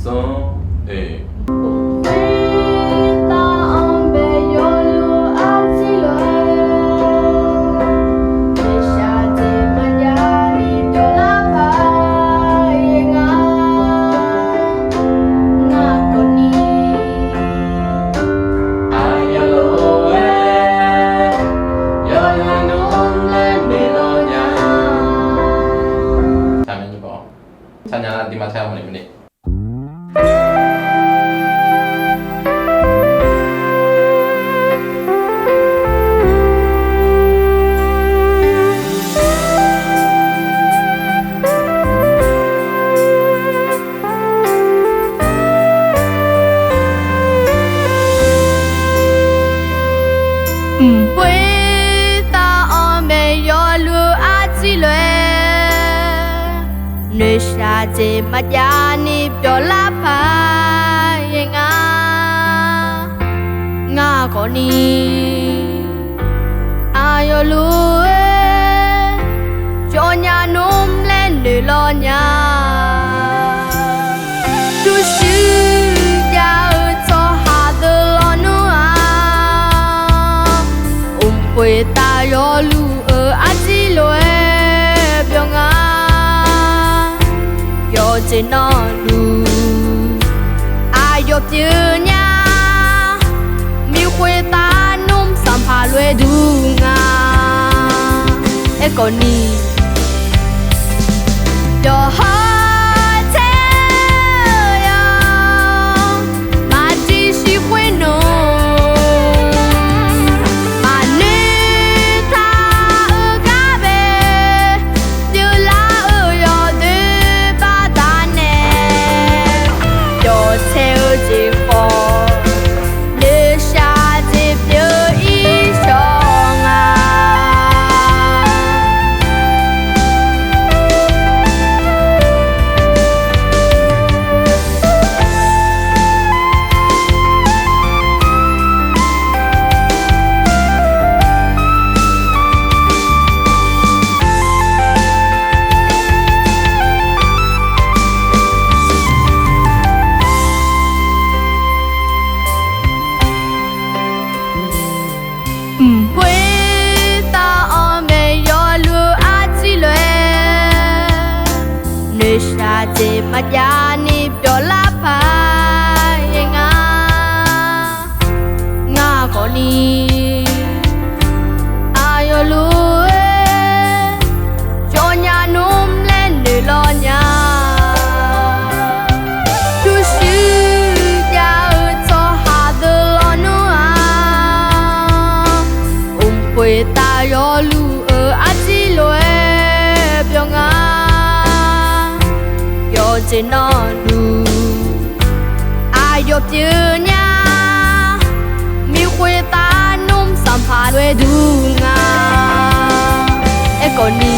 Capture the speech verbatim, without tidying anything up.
Zanr, oeq. Khoertav anr bae yawluv arjir lof-aer, noeqshaq jeq maqjav ni byovlar paq-aer nga, ngar kawvni. Aqyawf lof-aer, yawqha nmr laer noeqlawr nya. Saqnya nar dirma tar mawf naeq mirnae. Mq khoertav anr bae yawluv arjir lof-aer, noeqshaq jeq maqjav ni byawqlar paq-aer nga, ngar kawvni. Aqyawf lof-aer, yawqha nmr laer noeqlawr nya. Pyurshuir jav-eu tsawrhaq deuq lawnmr-aq, mq khoertav yawluv-euq arjir lof-aer byawq nga. Yawqjeq nawqluf aqyawf pyeuf nya. Mq khoertav nmr sanqpaq lof-aer dur nga. Aerkhawfni, yawqha tae-eu yawq maqjiv shir khoer nawq, maqnoeq taq-eu gar bae, pyeuflar-euq yawdoer baqdanae, yawqtae-eu jeq khawf, noeqshaq jeq pyeuf-ir shawr nga. Mq khoertav anr bae yawluv arjir lof-aer, noeqshaq jeq maqjav ni byawqlar paq-aer nga, ngar kawvni. Aqyawf lof-aer, yawqha nmr laer noeqlawr nya. Pyurshuir jav-eu tsawrhaq deuq lawnmr-aq, mq khoertav yawluv-euq arjir lof-aer byawq nga. Yawqjeq nawqluf aqyawf pyeuf nya. Mq khoertav nmr sanqpaq lof-aer dur nga. Aerkhawfni,